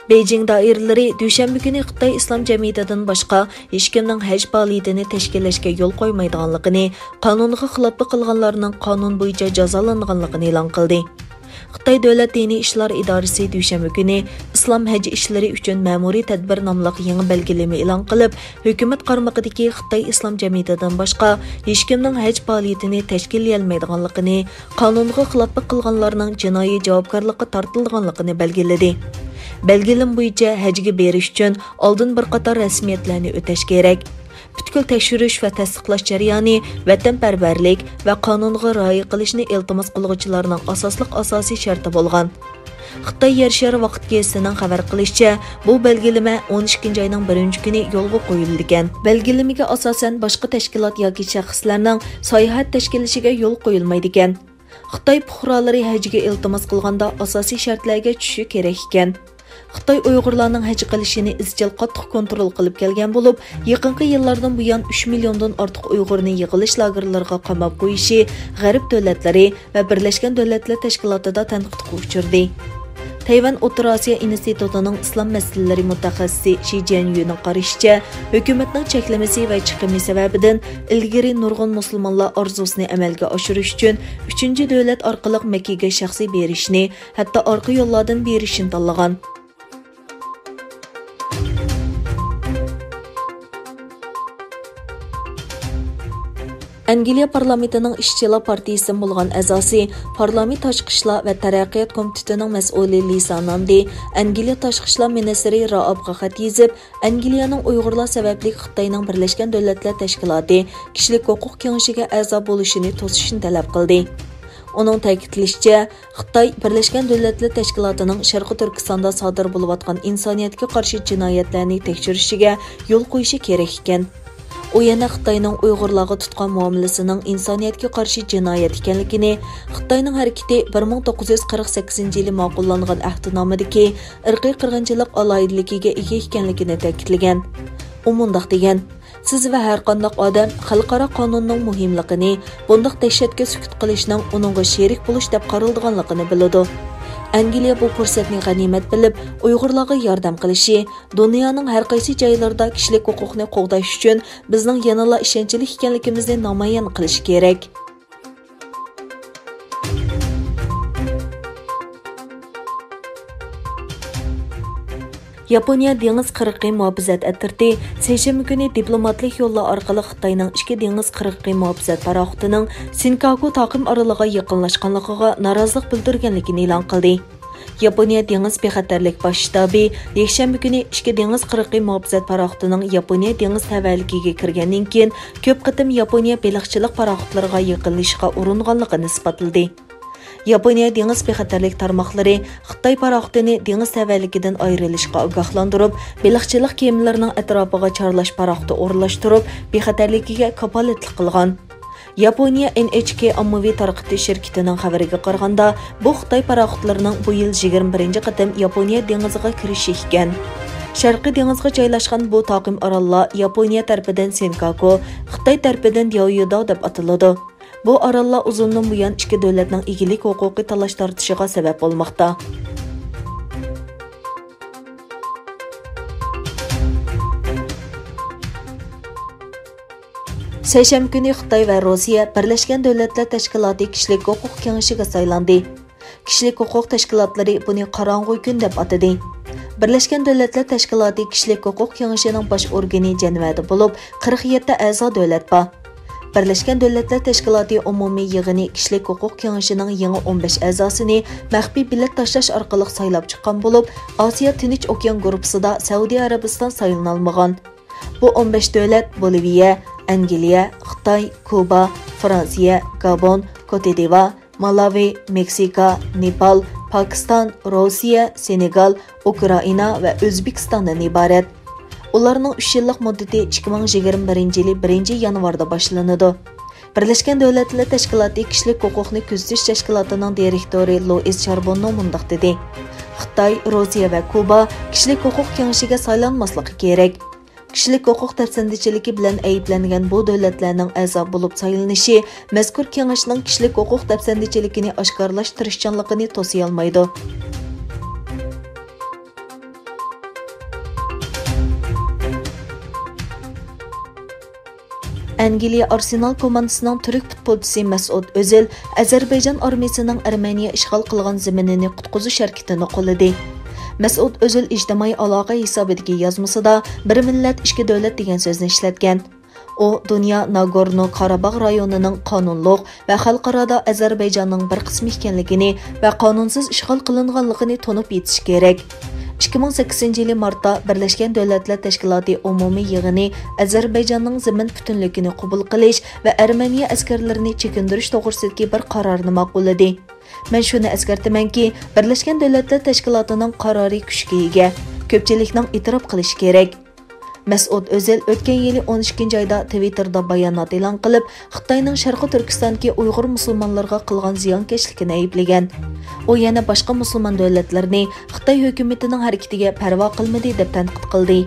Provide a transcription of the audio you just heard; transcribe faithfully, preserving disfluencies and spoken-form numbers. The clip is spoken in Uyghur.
بېيجىڭ دائىرىلىرى دۈشەنبە كۈنى خىتاي ئىسلام جەمئىيىتىدىن باشقا ھېچكىمنىڭ ھەج پائالىيىتىنى تەشكىللەشكە يول قويمايدىغانلىقىنى، قانۇنغا خىلاپلىق قىلغانلارنىڭ قانۇن بويىچە جازالانغانلىقىنى ئېلان قىلدى. خىتاي دۆلەت دىنىي ئىشلار ئىدارىسى دۈشەنبە كۈنى ئىسلام ھەج ئىشلىرى ئۈچۈن مەمۇرىي تەدبىر ناملىق يېڭى بەلگىلىمە ئېلان قىلىپ، ھۆكۈمەت قارمىقىدىكى خىتاي ئىسلام جەمئىيىتىدىن باشقا ھېچكىمنىڭ ھەج پائالىيىتىنى تەشكىللىيەلمەيدىغانلىقىنى، قانۇنغا خىلاپلىق قىلغانلارنىڭ جىنايى جاۋابكارلىققا تارتىلىدىغانلىقىنى بەلگىلىدى. بەلگىلىمە بويىچە ھەجگە بېرىش ئۈچۈن ئالدىن بىر قاتار رەسمىيەتلەرنى ئۆتەش كېرەك. پۈتكۈل تەكشۈرۈش ۋە تەستىقلاش جەريانى ۋەتەنپەرۋەرلىك ۋە قانۇنغا رىئايە قىلىشنى ئىلتىماس قىلغۇچىلارنىڭ ئاساسلىق ئاساسىي شەرتى بولغان. خىتاي يەر شارى ۋاقىت گېزىتىنىڭ خەۋەر قىلىشىچە، بۇ بەلگىلىمە ئون ئىككىنچى ئاينىڭ بىرىنچى كۈنى يولغا قويۇلىدىكەن. بەلگىلىمىگە ئاساسەن، باشقا تەشكىلات ياكى شەخسلەرنىڭ ساياھەت تەشكىللىشىگە يول قويۇلمايدىكەن. خىتاي پۇقرالىرى ھەجگە ئىلتىماس قىلغاندا ئاساسىي شەرتلەرگە چۈشۈشى كېرەك ئىكەن. خىتاي ئۇيغۇرلارنىڭ ھەج قىلىشىنى ئىزچىل قاتتىق كونترول قىلىپ كەلگەن بولۇپ، يېقىنقى يىللاردىن بۇيان ئۈچ مىليوندىن ئارتۇق ئۇيغۇرنى يىغىلىش لاگېرلىرىغا قاماپ قويۇشى غەرب دۆلەتلىرى ۋە بىرلەشكەن دۆلەتلەر تەشكىلاتىدا تەنقىدقا ئۇچرىدى. تەيۋەن ئوتتۇرا ئاسىيا ئىنستىتۇتىنىڭ ئىسلام مەسىلىلىرى مۇتەخەسسىسى شى جيەنيۈنىڭ قارىشىچە، ھۆكۈمەتنىڭ چەكلىمىسى ۋە چىقىمى سەۋەبىدىن ئىلگىرى نۇرغۇن مۇسۇلمانلار ئارزۇسىنى ئەمەلگە ئاشۇرۇش ئۈچۈن ئۈچىنچى دۆلەت ئارقىلىق مەككىگە شەخسىي بېرىشنى، ھەتتا ئارقا يوللاردىن بېرىشنى تاللىغان. ئەنگلىيە پارلامېنتىنىڭ ئىشچىلار پارتىيىسىدىن بولغان ئەزاسى، پارلامېنت تاشقى ئىشلار ۋە تەرەققىيات كومىتېتىنىڭ مەسئۇلى لىسا ناندى ئەنگلىيە تاشقى ئىشلار مىنىستىرى رائابقا خەت يېزىپ، ئەنگلىيەنىڭ ئۇيغۇرلار سەۋەبلىك خىتاينىڭ بىرلەشكەن دۆلەتلەر تەشكىلاتى كىشىلىك ھوقۇق كېڭىشىگە ئەزا بولۇشىنى توسۇشنى تەلەپ قىلدى. ئۇنىڭ تەكىتلىشىچە، خىتاي بىرلەشكەن دۆلەتلەر تەشكىلاتىنىڭ شەرقىي تۈركىستاندا سادىر بولۇۋاتقان ئىنسانىيەتكە قارشى جىنايەتلەرنى تەكشۈرۈشىگە يول قويۇشى كېرەك ئىكەن. ئۇ يەنە خىتاينىڭ ئۇيغۇرلارغا تۇتقان مۇئامىلىسىنىڭ ئىنسانىيەتكە قارشى جىنايەت ئىكەنلىكىنى، خىتاينىڭ ھەرىكىتى بىر مىڭ توققۇز يۈز قىرىق سەككىزىنچى يىلى ماقۇللانغان ئەھدىنامىدىكى ئىرقىي قىرغىنچىلىق ئالاھىدىلىكىگە ئىگە ئىكەنلىكىنى تەكىتلىگەن. ئۇ مۇنداق دېگەن: سىز ۋە ھەرقانداق ئادەم خەلقئارا قانۇننىڭ مۇھىملىقىنى، بۇنداق دەھشەتكە سۈكۈت قىلىشنىڭ ئۇنىڭغا شېرىك بولۇش دەپ قارىلىدىغانلىقىنى بىلىدۇ. ئەنگلىيە بۇ پۇرسەتنى غەنىيمەت بىلىپ، ئۇيغۇرلارغا ياردەم قىلىشى، دۇنيانىڭ ھەر قايسى جايلىرىدا كىشىلىك ھوقۇقنى قوغداش ئۈچۈن بىزنىڭ يەنىلا ئىشەنچلىك ئىكەنلىكىمىزنى نامايان قىلىشى كېرەك. ياپونىيە دېڭىز قىرغىقى مۇھاپىزەت ئەترىتى سەيشەنبە كۈنى دىپلوماتلىق يوللار ئارقىلىق خىتاينىڭ ئىككى دېڭىز قىرغىقى مۇھاپىزەت پاراخوتىنىڭ سېنكاكۇ تاقىم ئارىلىغا يېقىنلاشقانلىقىغا نارازىلىق بىلدۈرگەنلىكىنى ئېلان قىلدى. ياپونىيە دېڭىز بىخەتەرلىك باش شتابى يەكشەنبە كۈنى ئىككى دېڭىز قىرغىقى مۇھاپىزەت پاراخوتىنىڭ ياپونىيە دېڭىز تەۋەلىكىگە كىرگەندىن كېيىن، كۆپ قېتىم ياپونىيە بېلىقچىلىق پاراخوتلىرىغا يېقىنلىشىشقا ئۇرۇنغانلىقىنى ئىسپاتلىدى. ياپونىيە دېڭىز بىخەتەرلىك تارماقلىرى خىتاي پاراخوتىنى دېڭىز تەۋەلىكىدىن ئايرىلىشقا ئاگاھلاندۇرۇپ، بېلىقچىلىق كېمىلىرىنىڭ ئەتراپىغا چارلاش پاراخوتى ئورۇنلاشتۇرۇپ، بىخەتەرلىكىگە كاپالەتلىك قىلغان. ياپونىيە ئېن ئېچ كې ئاممىۋى تارقىتىش شىركىتىنىڭ خەۋىرىگە قارىغاندا، بۇ خىتاي پاراخوتلىرىنىڭ بۇ يىل يىگىرمە بىرىنچى قېتىم ياپونىيە دېڭىزىغا كىرىشى ئىكەن. شەرقىي دېڭىزغا جايلاشقان بۇ تاقىم ئاراللار ياپونىيە تەرىپىدىن سېنكاكۇ، خىتاي تەرىپىدىن دياۋيۇداۋ دەپ ئاتىلىدۇ. بۇ ئاراللار ئۇزۇندىن بۇيان ئىككى دۆلەتنىڭ ئىگىلىك ھوقۇقى تالاش-تارتىشىغا سەۋەب بولماقتا. سەيشەنبە كۈنى خىتاي ۋە روسىيە بىرلەشكەن دۆلەتلەر تەشكىلاتى كىشىلىك ھوقۇق كېڭىشىگە سايلاندى. كىشىلىك ھوقۇق تەشكىلاتلىرى بۇنى قاراڭغۇ كۈن دەپ ئاتىدى. بىرلەشكەن دۆلەتلەر تەشكىلاتى كىشىلىك ھوقۇق كېڭىشىنىڭ باش ئورگىنى جەنۋەدە بولۇپ، قىرىق يەتتە ئەزا دۆلەت بار. بىرلەشكەن دۆلەتلەر تەشكىلاتى ئومۇمىي يىغىنى كىشىلىك ھوقۇق كېڭىشىنىڭ يېڭى ئون بەش ئەزاسىنى مەخپىي بېلەت تاشلاش ئارقىلىق سايلاپ چىققان بولۇپ، ئاسىيا تىنچ ئوكيان گۇرۇپپىسىدا سەئۇدى ئەرەبىستان سايلىنالمىغان. بۇ ئون بەش دۆلەت بولىۋىيە، ئەنگلىيە، خىتاي، كۇبا، فرانسىيە، گابون، كوتىدىۋا، مالاۋى، مېكسىكا، نېپال، پاكىستان، روسىيە، سېنېگال، ئۇكرائىنا ۋە ئۆزبېكىستاندىن ئىبارەت. ئۇلارنىڭ ئۈچ يىللىق مۇددىتى ئىككى مىڭ يىگىرمە بىرىنچى يىلى بىرىنچى يانۋاردا باشلىنىدۇ. بىرلەشكەن دۆلەتلەر تەشكىلاتى كىشىلىك ھوقۇقنى كۆزىتىش تەشكىلاتىنىڭ دىرېكتورى لوئىس شاربوننو مۇنداق دېدى: خىتاي، روسىيە ۋە كۇبا كىشىلىك ھوقۇق كېڭىشىگە سايلانماسلىقى كېرەك. كىشىلىك ھوقۇق دەپسەندىچىلىكى بىلەن ئەيىبلەنگەن بۇ دۆلەتلەرنىڭ ئەزا بولۇپ سايلىنىشى مەزكۇر كېڭەشنىڭ كىشىلىك ھوقۇق دەپسەندىچىلىكىنى ئاشكارىلاش تىرىشچانلىقىنى توسىيالمايدۇ. ئەنگلىيە ئارسېنال كوماندىسىنىڭ تۈرك پۇتبولچىسى مەسئۇد ئۆزىل ئەزەربەيجان ئارمىيىسىنىڭ ئەرمېنىيە ئىشغال قىلغان زېمىنىنى قۇتقۇزۇش ھەرىكىتىنى قوللىدى. مەسئۇد ئۆزىل ئىجتىمائىي ئالاقە ھېسابىدىكى يازمىسىدا بىر مىللەت، ئىككى دۆلەت دېگەن سۆزنى ئىشلەتكەن. ئۇ دۇنيا ناگورنو قاراباغ رايونىنىڭ قانۇنلۇق ۋە خەلقئارادا ئەزەربەيجاننىڭ بىر قىسمى ئىكەنلىكىنى ۋە قانۇنسىز ئىشغال قىلىنغانلىقىنى تونۇپ يېتىش كېرەك. ئىككى مىڭ سەككىزىنچى يىلى مارتتا بىرلەشكەن دۆلەتلەر تەشكىلاتى ئومۇمىي يىغىنى ئەزەربەيجاننىڭ زېمىن پۈتۈنلۈكىنى قوبۇل قىلىش ۋە ئەرمېنىيە ئەسكەرلىرىنى چېكىندۈرۈش توغرىسىدىكى بىر قارارنى ماقۇللىدى. مەن شۇنى ئەسكەرتىمەنكى، بىرلەشكەن دۆلەتلەر تەشكىلاتىنىڭ قارارى كۈچكە ئىگە، كۆپچىلىكنىڭ ئېتىراپ قىلىشى كېرەك. مەسئۇد ئۆزەل ئۆتكەن يىلى ئون ئىككىنچى ئايدا تىۋىتتېردا بايانات ئېلان قىلىپ، خىتاينىڭ شەرقىي تۈركىستاندىكى ئۇيغۇر مۇسۇلمانلىرىغا قىلغان زىيانكەشلىكىنى ئەيىبلىگەن. ئۇ يەنە باشقا مۇسۇلمان دۆلەتلىرىنى خىتاي ھۆكۈمىتىنىڭ ھەرىكىتىگە پەرۋا قىلمىدى دەپ تەنقىد قىلدى.